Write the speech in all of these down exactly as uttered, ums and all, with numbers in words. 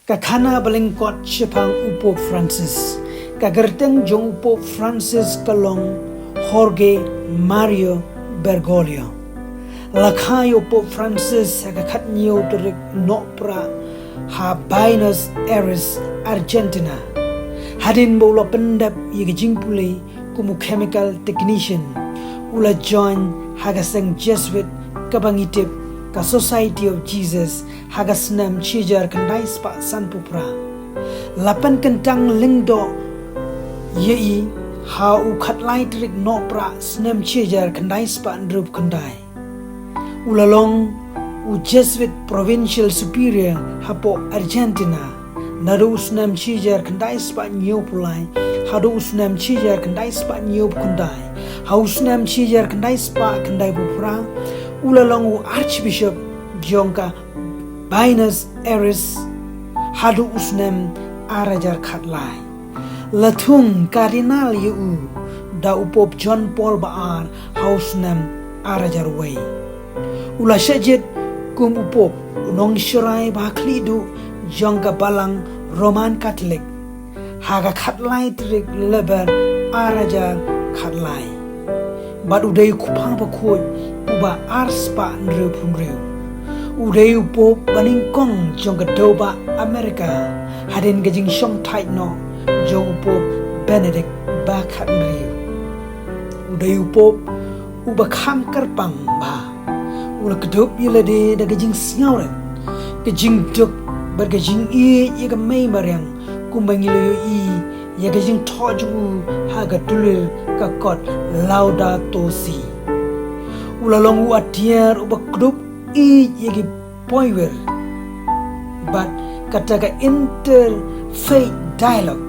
Ka khana ba lyngkot shaphang u Pope Francis. Ka kyrteng jong u Pope Francis ka long Jorge Mario Bergoglio. La kha ïa u Pope Francis ha ka khathynñiew tarik Nohprah ha Buenos Aires, Argentina. Hadien ba u la pyndep ïa ka jingpule kum u chemical technician, u la join ha ka seng Jesuit kaba ngi tip ka Society of Jesus ha ka snem shihajar khyndai spah sanphew phra. La pynkyntang lyngdoh ïa i ha u khatlai tarik Nohprah snem shihajar khyndai spah hynriewphew khyndai. U la long u Jesuit Provincial Superior hapoh Argentina naduh u snem shihajar khyndai spah hynñiewphew lai haduh u snem shihajar khyndai spah hynñiewphew khyndai. Ha u snem shihajar khyndai spah khyndaiphew phra u la long u Archbishop jong ka Buenos Aires haduh u snem ar hajar khatlai. La thung Cardinal ïa u da u Pope John Paul ba ar ha u snem ar hajar wei. U la shah jied kum u Pope, u nongsharai ba khlieh duh jong ka Balang Roman Catholic, ha ka khatlai tarik Lber ar hajar khatlai. Bad u dei u kpa bakhuid uba ar spah hynriewphew hynriew. U dei u Pope ba nyngkong jong ka dewbah America hadien ka jingshongthait noh jong u Pope Benedict ba khathynriew. U dei u Pope uba kham kyrpang bha. U la kdup ïa lade da ka jingsngewrit, ka jingduk bad ka jingïeit ïa ka mei mariang, kumba ngi la ïohi ïa ka jingthoh jong u ha ka dulir ka kot Laudato Si. U la long u atiar uba kdup ïeit ïa ki poiwir. Bad kata ka interfaith dialogue,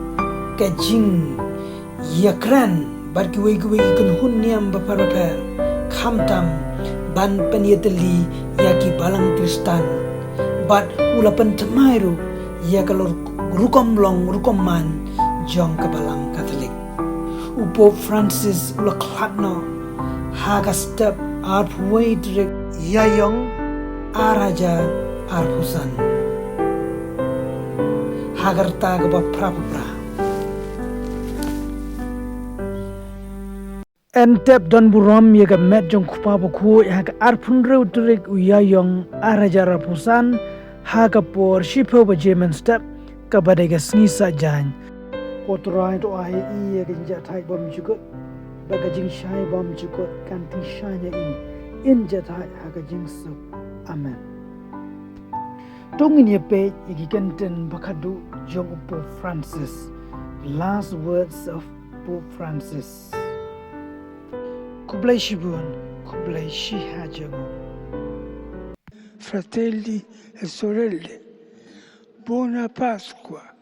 ka jingïakren bad kiwei kiwei ki kynhun niam bapher bapher, khamtam ban pynïatylli ïa ki balang Khristan. Bad u la pynthymmai ruh ïa ka lor rukom long rukom man jong ka Balang Katholik. U Pope Francis u la khlad noh ha ka step arphew wei tarik Ïaïong ar hajar arphew san, ha ka rta kaba phraphew phra. Yn tep don burom ïa ka met jong u Kpa Bakhuid ha ka arphew hynriew tarik u Ïaïong ar hajar arphew san, ha ka por shiphew baje mynstep, kaba dei ka sngi Saitjaiñ. Ko Trai, to ai ïa ka jingjahthait bymjukut bad ka jingshai bymjukut kan tyngshaiñ ïa i, yn jahthait ha ka jingsuk. Amen. To ngin ïa peit ïa ki kyntien ba khadduh jong u Pope Francis. Last words of Pope Francis. Khublei shibun, khublei shihajar nguh. Fratelli e sorelle, buona Pasqua.